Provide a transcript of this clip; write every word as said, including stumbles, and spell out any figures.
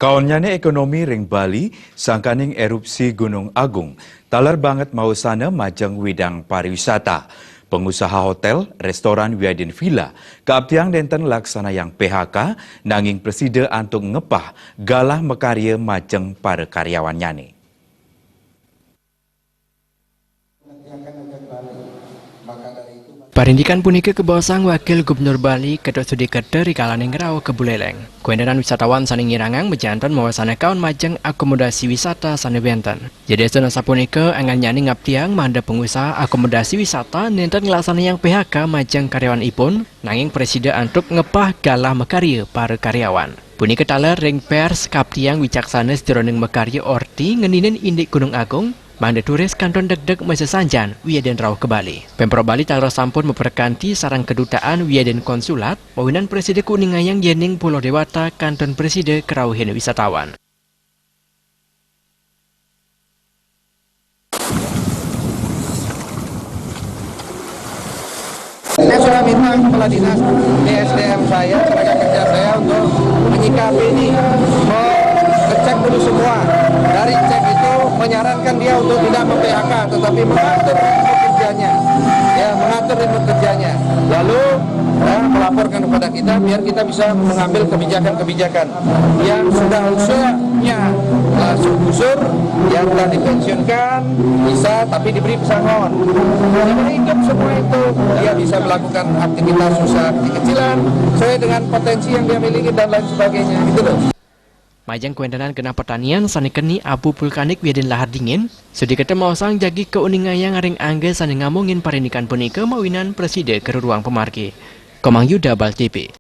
Kaonnyane ekonomi ring Bali, sangkaning erupsi Gunung Agung, taler banget mawasana majeng widang pariwisata. Pengusaha hotel, restoran, wiadin villa, kaaptiang nenten laksanayang P H K, nanging prasida antuk ngepah galah makarya majeng para karyawannyane. Parindikan punika kabaosang Wakil Gubernur Bali, Ketut Sudiketa, rikalaning rauh ka Buleleng. Kawentenan wisatawan sane ngirangang majanten mawasana kaon majeng akomodasi wisata sane wenten. Yadisana sapunika, anggannyane ngaptiang mangda pengusaha akomodasi wisata nenten nglaksanayang P H K majeng karyawanipun, nanging prasida antuk ngepah galah makarya para karyawan. Punika taler ring pers kaaptiang wicaksana sajeroning makarya orti ngeninin indik Gunung Agung, mangda turis kantun degdeg masesanjan wiadin rauh ka Bali. Pemprov Bali taler sampun maprekanti sareng kedutaan wiadin konsulat, mawinan prasida kauningayang yening Pulau Dewata kantun prasida karauhin wisatawan. Saya sudah minta kepala dinas D S D M saya, tenaga kerja saya untuk menyikapi ini, mengecek dulu semua. Dari cek itu menyarankan dia untuk tidak mem-P H K, tetapi mengatur ritme kerjanya, ya, mengatur ritme kerjanya. Lalu, ya, melaporkan kepada kita biar kita bisa mengambil kebijakan-kebijakan yang sudah usulnya, eh, gusur, yang telah dipensiunkan, bisa tapi diberi pesangon. Jadi hidup semua itu, dia bisa melakukan aktivitas usaha kecil-kecilan sesuai dengan potensi yang dia miliki dan lain sebagainya, gitu loh. Majeng kawentenan genah pertanian sane keni abu vulkanik wiadin lahar dingin, Sudiketa maosang jagi kauningayang ring angga sane ngamongin parindikan punika mawinan prasida karuruhang pamargi. Komang Yuda, Bali T V.